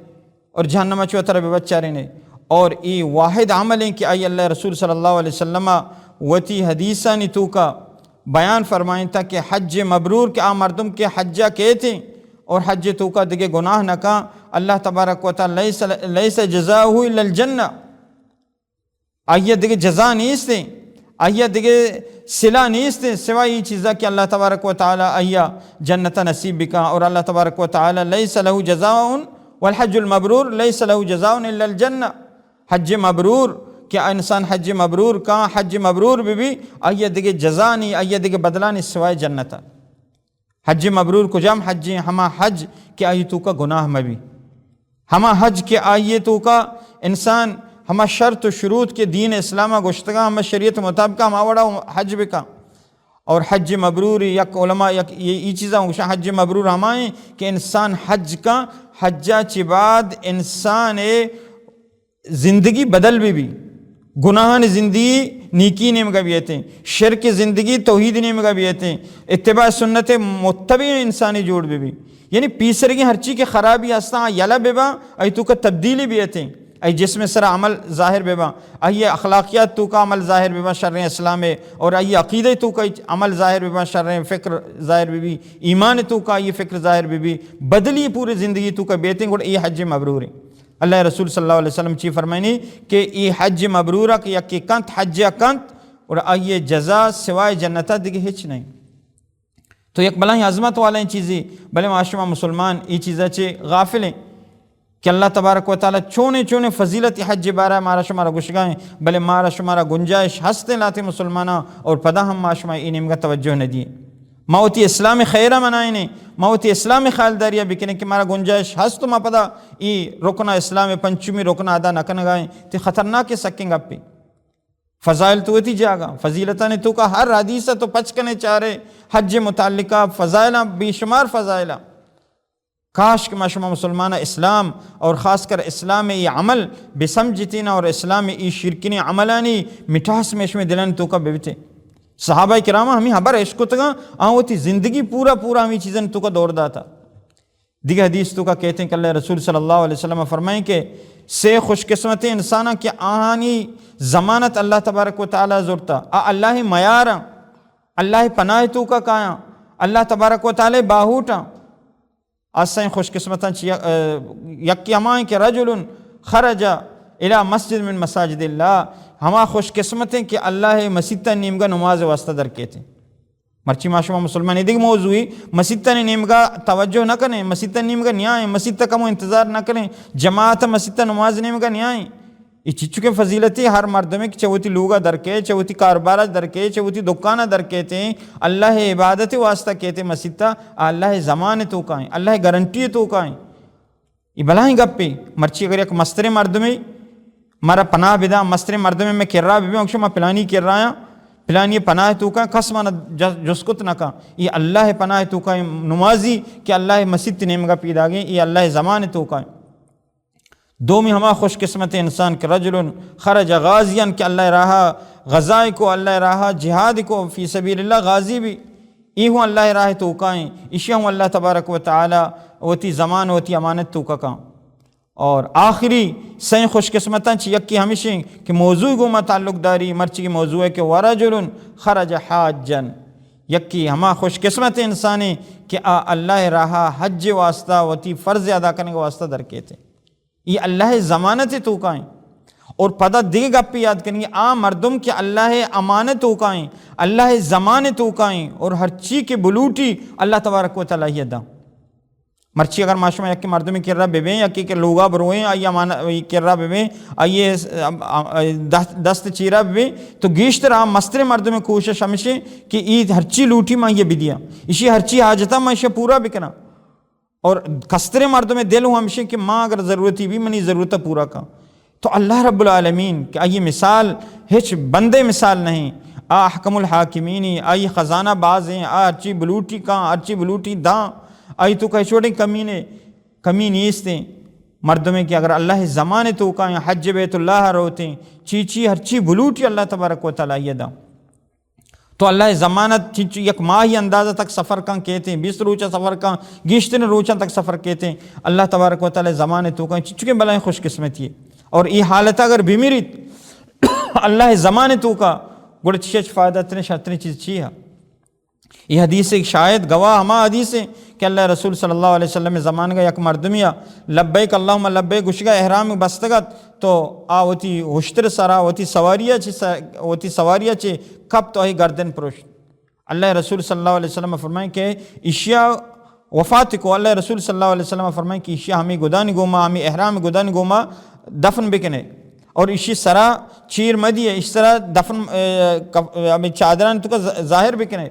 اور جہنم چو وتر بے بچارے نے۔ اور ای واحد عمل ہیں کہ آئی اللہ رسول صلی اللہ علیہ وسلم وتی حدیثانی توکا بیان فرمائیں تا کہ حج مبرور کہ آ مردم کہ حجہ کہتے ہیں اور حج توکا دگے گناہ نہ کان، اللہ تبارک و تعالی لیس، لیس جزاؤہ الا الجنہ۔ آئیہ دگہ جزا نیستیں، آئیہ دگہ صلہ نیستیں سوائے ای چیزا کہ اللہ تبارک و تعالی آئیہ جنت نصیب بکا۔ اور اللہ تبارک و تعالی لیس له جزاء والحج المبرور لیس له جزاء الا الجنہ۔ حج مبرور کہ انسان حج مبرور کان، حج مبرور بی بی، آئیہ دگہ جزا نی، آئیہ دگہ بدلانی سوائے جنتا۔ حج مبرور کجام حج ہیں؟ ہما حج کہ آئی توکا گناہ مبی۔ ہما حج کہ آئی توکا انسان ہما شرط و شروط کہ دین اسلام گوشتگا، ہما شریعت مطابقہ ہما وڑا حج بکا۔ اور حج مبرور یک علماء یک یہ، یہ چیزاں گوشا، حج مبرور ہما ہیں کہ انسان حج کا، حجا چی بعد انسان زندگی بدل بی بی۔ گناہانی زندگی نیکی نیمگا بیتیں، شرک زندگی توحید نیمگا بیتیں، اتباع سنت متبع انسانی جوڑ بی بی۔ یعنی پیسرگی ہرچی کہ خرابی ہستاں یلہ ببا، آئی توکا تبدیلی بیتیں، آئی جسم سرا عمل ظاہر ببا، آئی اخلاقیات توکا عمل ظاہر ببا شریں اسلام، اور آئی عقیدہ توکا عمل ظاہر ببا شریں فکر ظاہر بی بی، ایمان توکا آئی فکر ظاہر بی بی، بدلی پوری زندگی توکا بیتیں، گڑا ای حج مبرور ہیں۔ اللہ رسول صلی اللہ علیہ وسلم چی فرمائنی کہ ای حج مبرورہ کہ یکی کنت، حج کنت، اور آئی جزا سوائے جنتا دگہ ہچ نہیں۔ تو یک بلاہیں عظمت والا چیزی، بلے ما شما مسلمان ای چیزا چے غافل ہیں کہ اللہ تبارک و تعالی چونے چونے فضیلت حج بارہ مارا شمارا گشگائیں، بلے مارا شمارا گنجائش ہستیں لاتے مسلماناں، اور پدا ہم ما شما ای نیمگا توجہ نہ دیے۔ ما وتی اسلام خیر ءَ منائینیں، ما وتی اسلام خیالداری ءَ بکنیں کہ مارا گنجائش ہست و ما پدا ای رکن اسلام پنچمی رکن ادا نہ کنگا ایں۔ تی خطرناک سکیں گپے۔ فضائل تو وتی جاگہ، فضیلتانی توکا ہر حدیث تو پچ کنے چارے، حج متعلقہ فضائل، بے شمار فضائل۔ کاش کہ ما شما مسلمان اسلام اور خاص کر اسلام ای عمل بسمجھتین اور اسلام ای شرکنی عملانی مٹھاس میں شمے دلانی توکا ببتے۔ صحابہ کرام ہمیں حبر اشکتگا، آن وتی زندگی پورا پورا ہمیں چیزن توکا دور داتا۔ دیگہ حدیث توکا کہتے ہیں کہ اللہ رسول صلی اللہ علیہ وسلم فرمائیں کہ سے خوش قسمت انساناں کہ آہانی ضمانت اللہ تبارک و تعالی زرتا، آ اللہ میاراں، اللہ پناہ توکا کایاں، اللہ تبارک و تعالی باہوٹاں۔ آ سئیں خوش قسمتاں چی، یکی ہمائیں کہ رجل خرج الی مسجد من مساجد اللہ، ہما خوش قسمتیں کہ اللہ مسیت نیمگا نماز واسطہ در کیتے۔ مرچی ما شما مسلمان دیگہ موضوعی، مسیتانی نیمگا توجہ نہ کنیں، مسیتانی نیمگا نیائیں، مسیت کمو انتظار نہ کنیں، جماعت مسیت نماز نیمگا نیائیں۔ ای چچکیں فضیلتی ہر مردمے کہ چہ وتی لوگا در کئے، چہ وتی کاروبارا در کئے، چہ وتی دکانا در کئیتے، اللہ عبادت واسطہ کئیتے مسیتا، آ اللہ زمان توکائیں، اللہ گارنٹی توکائیں۔ ای بلاہیں گپے، مرچی اگر یک مستریں مردمے مارا پناہ بداں، مستریں مردمے میں کرا ببیں، اگشو ما پلانی کرایاں، پلانی پناہ توکا کس مانا جس-، جست کت نکا۔ ای اللہ پناہ توکا نمازی کہ اللہ مسیت نیمگا پیداگیں، ای اللہ زمان توکا۔ دومی ہما خوش قسمت انسان کہ رجل خرج غازیاً، کہ اللہ راہا غزائے کو، اللہ راہا جہاد کو، فی سبیل اللہ غازی بھی، ای ہوں اللہ راہ توکائیں، اشی ہوں اللہ تبارک و تعالی وتی زمان وتی امانت توکا کاں۔ اور آخری سئیں خوش قسمتاں چہ یکی ہمیشیں کہ موضوع گوما تعلق داری، مرچی کہ موضوع ہے کہ ورجل خرج حاجا، یکی ہما خوش قسمت انسانے کہ آ اللہ راہا حج واسطہ وتی فرض ادا کرنے واسطہ در کیتے۔ ای اللہ ضمانت توکائیں۔ اور پدا دیگہ گپی یاد کرنگی، آ مردم کہ اللہ امانت توکائیں، اللہ زمان توکائیں اور ہر چی کہ بلوٹی اللہ تبارک و تعالی یہ دا۔ مرچی اگر ما شما یک مردمی کرا ببیں، یکی کہ لوگا برویں، آئی امان-، آئی کرا ببیں، آئی دست، دست چیرا ببیں، تو گیشتر آ مستر مردم کوشش ہمیشیں کہ ای ہرچی لوٹی ما یہ بدیا، اشی ہرچی حاجتا ما اشی پورا بکناں۔ اور کستریں مردم دل ہوں ہمشیں کہ ما اگر ضرورتی بھی منی ضرورت پورا کن۔ تو اللہ رب العالمین کہ آئی مثال ہچ بندے مثال نہیں، آ احکم الحاکمینی، آئی خزانہ بازیں، آ ہرچی بلوٹی کان، ہرچی بلوٹی دان، آئی توکا ہچ وڑیں کمی نے، کمی نیستیں۔ مردمیں کہ اگر اللہ زمان توکائیں، حج بیت اللہ روتیں، چی چی ہرچی بلوٹی اللہ تبارک و تعالی یہ دان۔ تو اللہ ضمانت چنچو یک ماہی اندازہ تک سفر کن کیتے، بیست روچہ سفر کن، گیشتریں روچاں تک سفر کیتے، اللہ تبارک و تعالی زمان توکا چنچو کہ بلائیں خوش قسمتی ہے۔ اور ای حالت اگر بمیریت، اللہ زمان توکا، گڑا چیز فائدہ تریں شرتریں چیز چی ہے؟ یہ حدیث ایک شاہد گواہ ہما حدیث ہے کہ اللہ رسول صلی اللہ علیہ وسلم زمانگا یک مردمیا لبیک اللہم لبیک گشگا احرام بستگت، تو آ وتی ہشتر سرا وتی سواریا چہ س-، وتی سواریا چہ کپت و آئی گردن پروشت۔ اللہ رسول صلی اللہ علیہ وسلم فرمائیں کہ اشیا وفات کو، اللہ رسول صلی اللہ علیہ وسلم فرمائیں کہ اشیا ہمیں گدانی گوما، ہمیں احرام گدانی گوما دفن بکنے اور اشی سرا چیر مدی، اش سرا دفن، اے، کف-، ہمیں چادران توکا ظ-، ظاہر بکنے۔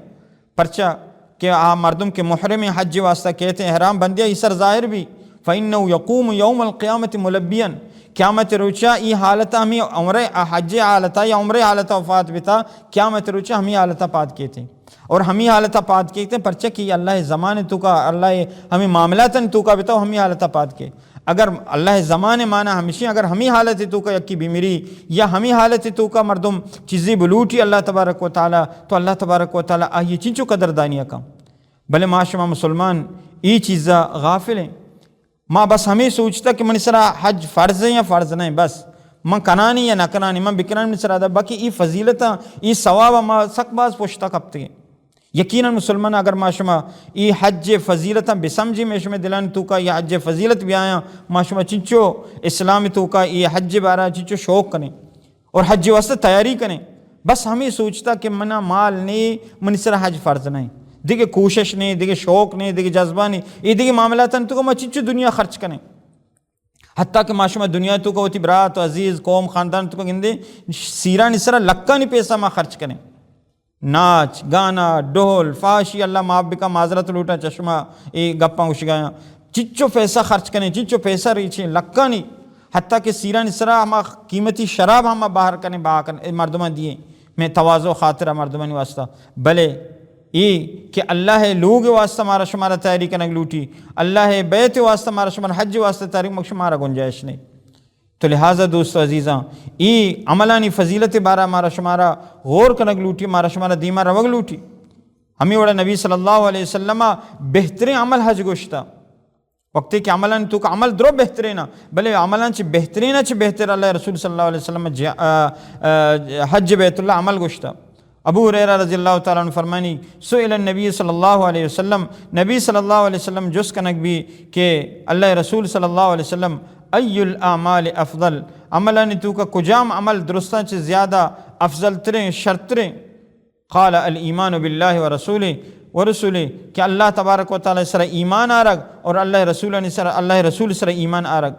پرچا کہ آ مردم کہ محرم حج واسطہ کیتے احرام بندیا ای سر ظاہر بی، فإنه يقوم يوم القيامة ملبيا، قیامت روچا ای حالتا ہمیں عمرہ حج حالتا یا عمرہ حالتا وفات بتا، قیامت روچا ہمیں حالتا پاد کیتے۔ اور ہمیں حالتا پاد کیتے، پرچا کہ اللہ زمان توکا، اللہ ہمیں معاملات توکا بتا، ہمیں حالتا پاد کے۔ اگر اللہ زمان مانا ہمشی، اگر ہمیں حالت توکا یکی بیمری یا ہمیں حالت توکا مردم چیزی بلوٹی اللہ تبارک و تعالی، تو اللہ تبارک و تعالی آئی چنچو قدردانی کن۔ بلے ما شما مسلمان ای چیزا غافل ہیں۔ ما بس ہمیں سوچتا کہ منی سرا حج فرض ہے یا فرض نہیں، بس من کنانی یا نہ کنانی، من بکنانی منی سرا دا، باقی ای فضیلتا، ای ثوابا ما سک باز پشتا کپتے ہیں۔ یقیناً مسلمان اگر ما شما ای حج فضیلتاں بسمجھیں، میں شما دلان توکا ای حج فضیلت بیایاں، ما شما چنچو اسلام توکا ای حج بارا چنچو شوق کنیں اور حج واسطے تیاری کنیں۔ بس ہمیں سوچتا کہ منا مال نے، منی سرا حج فرض نہیں، دیگہ کوشش نے، دیگہ شوق نے، دیگہ جذبہ نے، یہ دیگہ معاملات توکا ما چنچو دنیا خرچ کنیں۔ حتیٰ کہ ما شما دنیا توکا وتی برات و عزیز، قوم، خاندان توکا گندے، سیرانی سرا لکانی پیسہ ما خرچ کنیں۔ ناچ، گانا، ڈھول، فحاشی، اللہ معاف بکا، معذرت لوٹاں چشما اے گپاں گوشگایاں۔ چچو پیسہ خرچ کنیں، چچو پیسہ ریچیں، لکھانی، حتیٰ کہ سیرانی سرا ہما قیمتی شراب ہما باہر کنیں، بہا کن، اے مردماں دیئیں، میں تواضع خاطرہ مردمانی واسطہ۔ بلے اے کہ اللہ لوگ واسطہ مارا شمارا تیاری کنگ لوٹی، اللہ بیت واسطہ مارا شمارا حج واسطہ تیاری، مگ شمارا گنجائش نہیں۔ تو لہذا دوست و عزیزاں، اے عملانی فضیلت بارہ مارا شمارا غور کنگ لوٹی، مارا شمارا دیما روگ لوٹی۔ ہمیں وڑا نبی صلی اللہ علیہ وسلم بہترین عمل حج گوشتا۔ وقتی کہ عملان تو کا عمل درو بہترین، بلے عملان چی بہترین چی بہتر اللہ رسول صلی اللہ علیہ وسلم جا-، آ، آ، حج بیت اللہ عمل گوشتا۔ ابو ہریرہ رضی اللہ تعالیٰ عنہ فرمانی، سئل النبی صلی اللہ علیہ وسلم، نبی صلی اللہ علیہ وسلم جست کنگ بی کہ اللہ رسول صلی اللہ علیہ وسلم، ای الاعمال افضل، عملانی تو کا کجام عمل درستاں چہ زیادہ افضل تریں، شرتریں؟ قال الایمان باللہ و رسولہ، و رسولہ، کہ اللہ تبارک و تعالیٰ سر ایمان آرگ اور اللہ رسولانی سر، اللہ رسول سر ایمان آرگ۔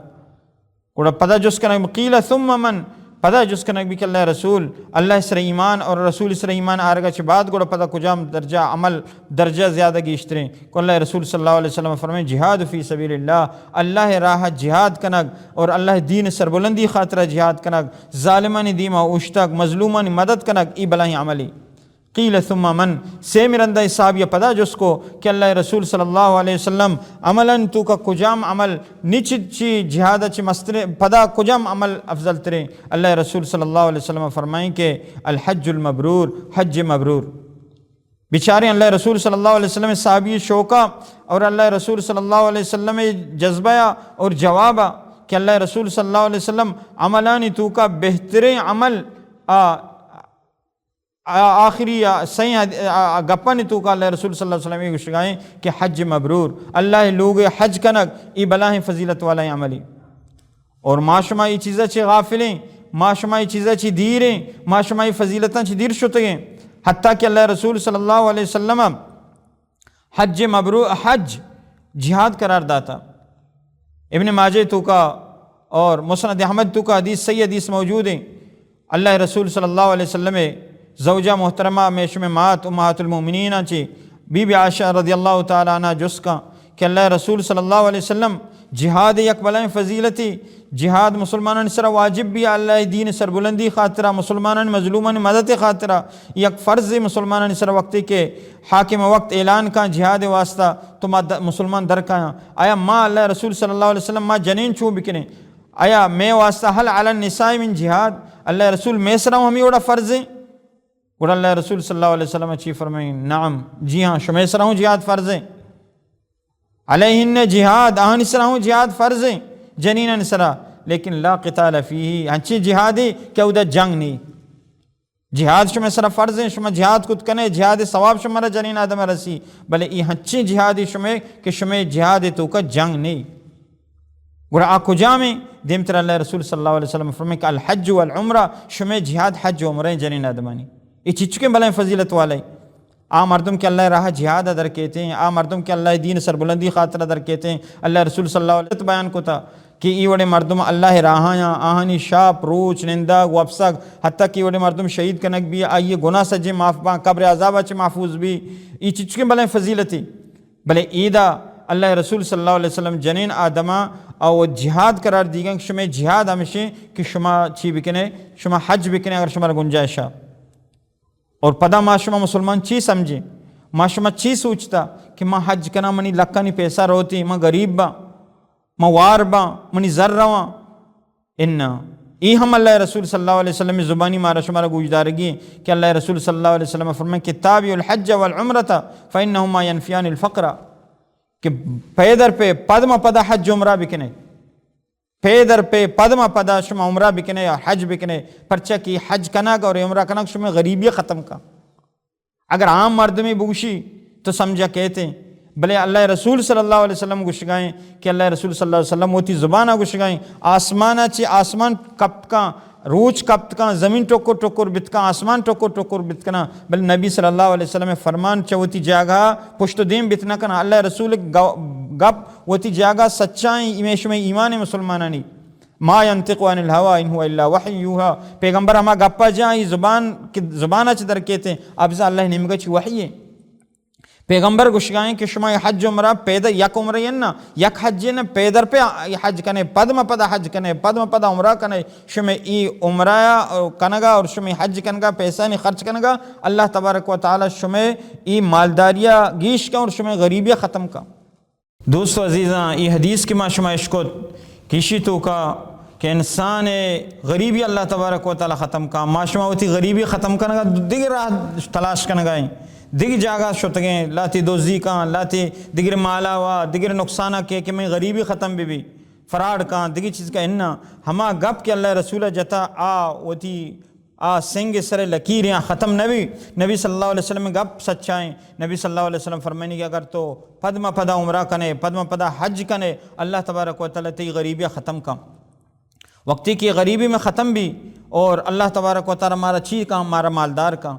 گڑا پدا جست کنگ، قیل ثم من، پدا جست کنگ بی کہ اللہ رسول، اللہ سر ایمان اور رسول سر ایمان آرگا چہ بعد گڑا پدا کجام درجہ عمل، درجہ زیادہ گیشتریں؟ کہ اللہ رسول صلی اللہ علیہ وسلم فرمائیں، جہاد فی سبیل اللہ، اللہ راہ جہاد کنگ اور اللہ دین سربلندی خاطرہ جہاد کنگ، ظالمانی دیما اوشتگ، مظلومانی مدد کنگ، ای بلاہیں عملی۔ قیل ثم من، سے مرندہ صحابی پدا جست کو کہ اللہ رسول صلی اللہ علیہ وسلم، عملاً تو کا کجام عمل نچ چی جہاد چی مستر، پدا کجام عمل افضل تریں؟ اللہ رسول صلی اللہ علیہ وسلم فرمائیں کہ الحج المبرور، حج مبرور۔ بیچارے اللہ رسول صلی اللہ علیہ وسلم صحابی شوقا اور اللہ رسول صلی اللہ علیہ وسلم جذبہ اور جوابا کہ اللہ رسول صلی اللہ علیہ وسلم عملانی تو کا بہترین عمل آ آ-، آخری آ، سئیں آ، آ، آ، گپانی توکا اللہ رسول صلی اللہ علیہ وسلم اے گوشگائیں کہ حج مبرور، اللہ لوگ حج کنگ، ای بلاہیں فضیلت والائیں عملی۔ اور ما شما ای چیزا چی غافلیں، ما شما ای چیزا چی دیریں، ما شما ای فضیلتاں چی دیر شتگیں، حتیٰ کہ اللہ رسول صلی اللہ علیہ وسلم حج مبرور، حج جہاد قرار داتا۔ ابن ماجہ توکا اور مسند احمد توکا حدیث، صحیح حدیث موجود ہیں۔ اللہ رسول صلی اللہ علیہ وسلم زوجہ محترمہ، میں شمے مات امہات المؤمنین چی بی بی عائشہ رضی اللہ تعالی عنہ جست کا کہ اللہ رسول صلی اللہ علیہ وسلم، جہاد یک بلائیں فضیلتی، جہاد مسلمانانی سرا واجب بی، اللہ دین سربلندی خاطرہ، مسلمانانی مظلومانی مدد خاطرہ، یک فرض مسلمانانی سرا، وقتی کہ حاکم وقت اعلان کا جہاد واسطہ تو ما د-، مسلمان در کایاں۔ آیا ما اللہ رسول صلی اللہ علیہ وسلم ما جنین چون بکنیں؟ آیا میں واسطہ هل علی النساء من جہاد؟ اللہ رسول میں سرا ہوں ہمیں وڑا فرض ہیں؟ گڑا اللہ رسول صلی اللہ علیہ وسلم چی فرمائیں؟ نعم، جی ہاں، شمے سرا ہوں جہاد فرض ہیں۔ علیہن جہاد، آہانی سرا ہوں جہاد فرض ہیں، جنینانی سرا، لیکن لا قتال فیہ، ہنچیں جہادی کہ اودا جنگ نہیں۔ جہاد شمے سرا فرض ہیں، شما جہاد کت کنے، جہاد ثواب شما را جنین آدم رسی، بلے ای ہنچیں جہادی شمے کہ شمے جہاد توکا جنگ نہیں۔ گڑا آ کجامیں؟ دیمتر اللہ رسول صلی اللہ علیہ وسلم فرمائیں کہ الحج والعمرہ، شمے جہاد حج و عمرہ جنین آدمانی۔ ای چچکیں بلائیں فضیلت والے۔ آ مردم کہ اللہ راہ جہاد در کیتے ہیں، آ مردم کہ اللہ دین سربلندی خاطر در کیتے ہیں، اللہ رسول صلی اللہ علیہ وسلم بیان کتا کہ ای وڑے مردم اللہ راہ آیاں، آہانی شاپ، روچ، نندگ، وپسگ، حتیٰ کہ ای وڑے مردم شہید کنگ بی، آئی گناہ سجے معاف باں، قبر عذاب چ محفوظ بی۔ ای چچکیں بلائیں فضیلتی۔ بلے ایدا اللہ رسول صلی اللہ علیہ وسلم جنین آدما او جہاد قرار دیگن کہ شما جہاد ہمشیں کہ شما چی بکنے، شما حج بکنے اگر شما گنجائشا۔ اور پدا ما شما مسلمان چی سمجھیں؟ ما شما چی سوچتا کہ ما حج کناں، منی لکھانی پیسہ روتی، ما غریب باں، ما وار باں، منی زر رواں؟ انا، ای ہم اللہ رسول صلی اللہ علیہ وسلم زبانی مارا شمارا گوشدارگی کہ اللہ رسول صلی اللہ علیہ وسلم فرمائے کہ تابعوا الحج والعمرة فإنهما ينفيان الفقر، کہ پیدر پہ پدما پدا حج عمرہ بکنے۔ پیدر پہ پدما پدا شما عمرہ بکنے یا حج بکنے، پرچہ کہ حج کنگ اور عمرہ کنگ شما غریبی ختم کا۔ اگر عام مردمی بگوشی تو سمجھا کہتے ہیں، بلے اللہ رسول صلی اللہ علیہ وسلم گوشگائیں کہ اللہ رسول صلی اللہ علیہ وسلم وتی زبانہ گوشگائیں، آسمانہ چی آسمان کپت کاں، روچ کپت کاں، زمین ٹکر ٹکر بت کاں، آسمان ٹکر ٹکر بت کناں، بلے نبی صلی اللہ علیہ وسلم فرمان چہ وتی جاگہ پشت و دیم بت نہ کناں۔ اللہ رسول گ-، گپ وتی جاگہ سچائیں، میں شمے ایمان مسلمانانی۔ ما ينطق عن الهوى إن هو إلا وحي يوحى۔ پیغمبر ہما گپا جاں، ای زبان کہ زبانا چہ درکیتیں، آ بزاں اللہ نیمگا چہ وحی ایں۔ پیغمبر گوشگائیں کہ شما ای حج عمرہ پیدر، یک عمرہ نا، یک حج نا، پیدر پہ ای حج کنے، پد ما پدا حج کنے، پد ما پدا عمرہ کنے، شما ای عمرہ کنگا اور شما ای حج کنگا پیسہ نی خرچ کنگا، اللہ تبارک و تعالی شما ای مالداریا گیش کن اور شما غریبیا ختم کن۔ دوست و عزیزاں، ای حدیث کہ ما شما اشکت، کہ ایشی توکا کہ انسان غریبی اللہ تبارک و تعالی ختم کا، ما شما وتی غریبی ختم کنگا دگہ راہ تلاش کنگا ایں، دگہ جاگہ شتگیں، لاتی دزی کاں، لاتی دگر مالا وا، دگر نقصانا کہ، کہ میں غریبی ختم بی بی، فراڈ کاں، دگہ چیز کا انا۔ ہما گپ کہ اللہ رسول جتا آ وتی آ سنگ سر لکیریں، آ ختم نبی۔ نبی صلی اللہ علیہ وسلم گپ سچائیں۔ نبی صلی اللہ علیہ وسلم فرمائنی کہ اگر تو پد ما پدا عمرہ کنے، پد ما پدا حج کنے، اللہ تبارک و تعالی تئی غریبی ختم کن۔ وقتی کہ غریبی میں ختم بی اور اللہ تبارک و تعالی مارا چی کن، مارا مالدار کن۔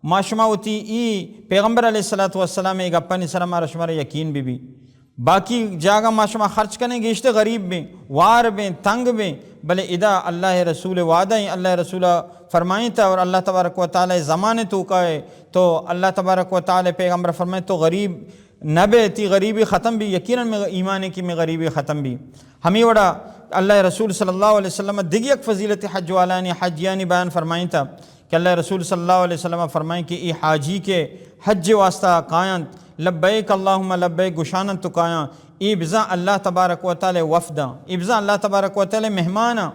ما شما وتی ای پیغمبر علیہ الصلوۃ والسلام ای گپانی سر مارا شمارا یقین بی بی۔ باقی جاگہ ما شما خرچ کنیں، گیشتر غریب بیں، وار بیں، تنگ بیں، بلے ادا اللہ رسول وعدہ ایں، اللہ رسول فرمائیں تا اور اللہ تبارک و تعالی زمان توکا ہے، تو اللہ تبارک و تعالی پیغمبر فرمائیں تو غریب نہ بے، تی غریبی ختم بی، یقیناً میں ایمان ہے کہ میں غریبی ختم بی۔ ہمیں وڑا اللہ رسول صلی اللہ علیہ وسلم دگہ یک فضیلت حج والانی، حجیانی بیان فرمائیں تا۔ کہ اللہ رسول صلی اللہ علیہ وسلم فرمائیں کہ ای حاجی کہ حج واسطہ کاینت، لبیک اللہم لبیک گشانن تو کایاں، ای بزاں اللہ تبارک و تعالی وفداں، ای بزاں اللہ تبارک و تعالی مہماناں۔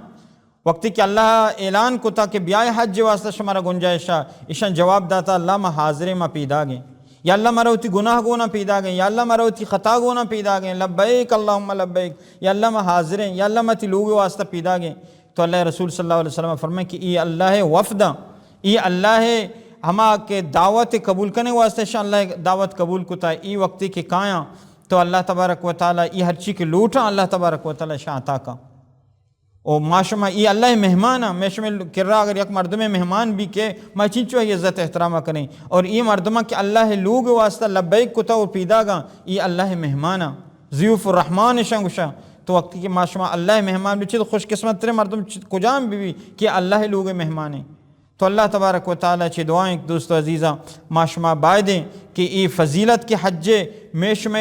وقتی کہ اللہ اعلان کتا کہ بیائے حج واسطہ شمارا گنجائشا، ایشان جواب داتا، اللہ ما حاضریں، ما پیداگیں۔ یا اللہ مارا وتی گناہ گونا پیداگیں، یا اللہ مارا وتی خطا گونا پیداگیں، لبیک اللہم لبیک، یا اللہ ما حاضریں، یا اللہ ما تی لوگ واسطہ پیداگیں۔ تو اللہ رسول صلی اللہ علیہ وسلم فرمائے کہ ای اللہ وفداں، ای اللہ ہما کہ دعوت قبول کرنے واسطے شان اللہ دعوت قبول کتا، ای وقتی کہ کایاں تو اللہ تبارک و تعالی ای ہرچی کہ لوٹاں اللہ تبارک و تعالی شان عطا کا۔ او ما شما ای اللہ مہمان ہاں، میں شما کرا اگر یک مردم مہمان بھی کہ ما چنچو ای عزت احترام کریں، اور ای مردم کہ اللہ لوگ واسطہ لبیک کتا و پیداگاں، ای اللہ مہمان ہاں، ضیوف الرحمان شان گشا۔ تو وقتی کہ ما شما اللہ مہمان بھی چیز خوش قسمت ترے مردم چ-، کجام بھی بھی کہ اللہ لوگ مہمان ہیں۔ تو اللہ تبارک و تعالی چہ دعائیں دوست و عزیزاں، ما شما بایدیں کہ ای فضیلت کہ حج میں شما،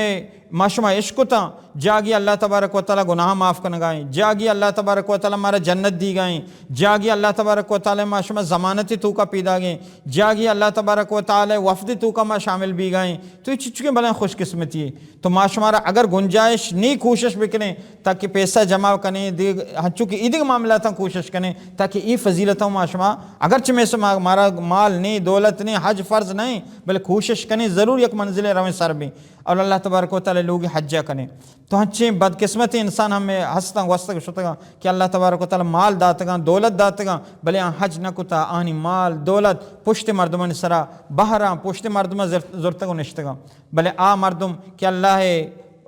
ما شما اشکتاں، جاگی اللہ تبارک و تعالی گناہ معاف کنگائیں، جاگی اللہ تبارک و تعالی مارا جنت دیگائیں، جاگی اللہ تبارک و تعالی ما شما ضمانت توکا پیداگیں، جاگی اللہ تبارک و تعالی وفد توکا ما شامل بیگائیں۔ تو یہ چچکیں بلائیں خوش قسمتی ہے۔ تو ما شمارا اگر گنجائش نی کوشش بکنیں تاکہ پیسہ جمع کنیں، دے، ہنچو کہ ایدگہ معاملاتاں کوشش کنیں تاکہ ای فضیلتاں ما شما، اگرچہ میں شما، مارا مال نی، دولت نی، حج فرض نہیں، بلے کوشش کنیں ضرور یک منزل رویں سر بیں اور اللہ تبارک و تعالی لوگ حجہ کنیں۔ تو ہنچیں بدقسمت انسان ہم ہستاں گوستگ شتگاں کہ اللہ تبارک و تعالی مال داتگاں، دولت داتگاں، بلے آن حج نہ کتا، آنی مال، دولت پشت مردمانی سرا بہراں، پشت مردماں زر-، زرتگ و نشتگاں۔ بلے آ مردم کہ اللہ،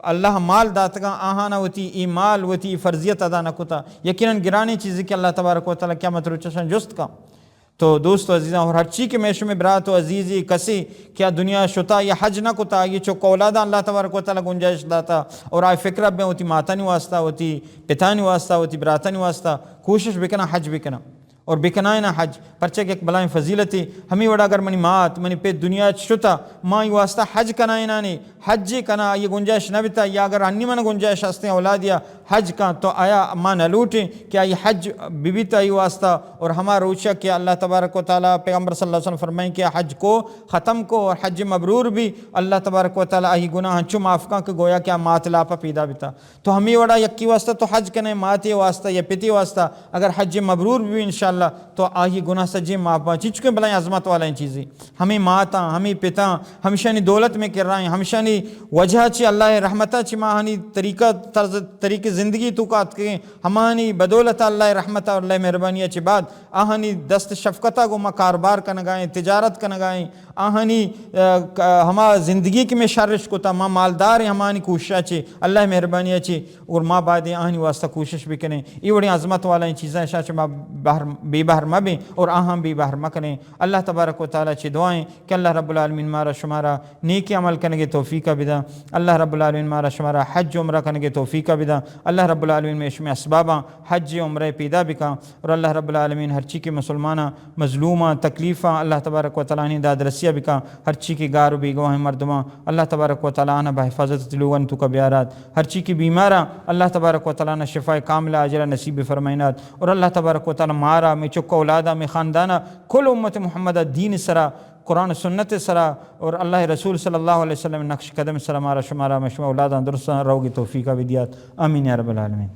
اللہ مال داتگاں، آہانا وتی ای مال وتی فرضیت ادا نہ کتا، یقیناً گرانیں چیزی کہ اللہ تبارک و تعالی قیامت روچ اشان جست کا۔ تو دوست و عزیزاں، اور ہرچی کہ میں شمے برات و عزیزی کسی کہ آ دنیا شتا یا حج نہ کتا، یہ چک اولاداں اللہ تبارک و تعالی گنجائش داتا، اور آ فکر اب وتی ماتانی واسطہ، وتی پتانی واسطہ، وتی براتانی واسطہ کوشش بکنا، حج بکنا۔ اور بکنائیں حج، پرچہ کہ یک بلائیں فضیلتے۔ ہمیں وڑا اگر منی مات، منی پت دنیا چ شتا، ما ای واسطہ حج کنائینانی، حج کنا آئی گنجائش نہ بتا، یا اگر انی من گنجائش ہستیں اولادیا حج کن، تو آیا ما نہ لوٹیں کہ آئی حج ببیت آئی واسطہ؟ اور ہما روچا کہ اللہ تبارک و تعالی پیغمبر صلی اللہ علیہ وسلم فرمائیں کہ حج کو ختم کو اور حج مبرور بھی، اللہ تبارک و تعالی آئی گناہ انچو معاف کن کہ گویا کہ آ مات لاپا پیدا بتا۔ تو ہمے وڑا یکی واسطہ تو حج کنے، ماتے واسطہ یا پتے واسطہ، اگر حج مبرور بھی انشاءاللہ تو آئی گناہ سجیں معاف باں۔ چنچکیں بلائیں عظمت والائیں چیزیں۔ ہمے ماتاں، ہمے پتاں، ہمشانی دولت میں کرائیں، ہمشانی وجہ چی اللہ رحمتہ چی ماہانی طریقہ، طرز، طریق زندگی توکا اتکیں، ہمانی بدولت اللہ رحمتہ اور اللہ مہربانی چی بعد آہانی دست شفقتا گو ما کاروبار کنگائیں، تجارت کنگائیں، آہانی، آ، ک-، ہما زندگی کہ میں شرش کتا، ما مالدار ہیں ہمانی کوششا چے، اللہ مہربانی چے، اور ما باید آہانی واسطہ کوشش بکنیں۔ ای وڑیں عظمت والائیں چیزاں شاہ چے ما بہر، بے بہر مبیں اور آہاں بے بہر مکنیں۔ اللہ تبارک و تعالی چے دعائیں کہ اللہ رب العالمین مارا شمارا نیکی عمل کنگے توفیقہ بداں۔ اللہ رب العالمین مارا شمارا حج عمرہ کنگے توفیقہ بداں۔ اللہ رب العالمین مئے شمئے اسباباں حج عمرہ پیدا بکاں، اور اللہ رب العالمین ہرچی کہ مسلماناں مظلوماں تکلیفاں، اللہ تبارک و تعالیٰ آنی داد رسیا بکاں، ہرچی کہ گار و بیگواہیں مردماں اللہ تبارک و تعالیٰ آناں بحفاظت وتی لوگانی توکا بیارات، ہرچی کہ بیماراں اللہ تبارک و تعالیٰ آناں شفاء کاملہ عاجلہ نصیب بفرمائینات، اور اللہ تبارک و تعالیٰ مارا، مئے چک اولاداں، مئے خاندانا، کل امت محمدہ دین سرا، قرآن و سنت سرا اور اللہ رسول صلی اللہ علیہ وسلم نقش قدم سرا مارا شمارا مئے شمئے اولاداں درستاں روگی توفیقا بدیات۔ آمین یا رب العالمین۔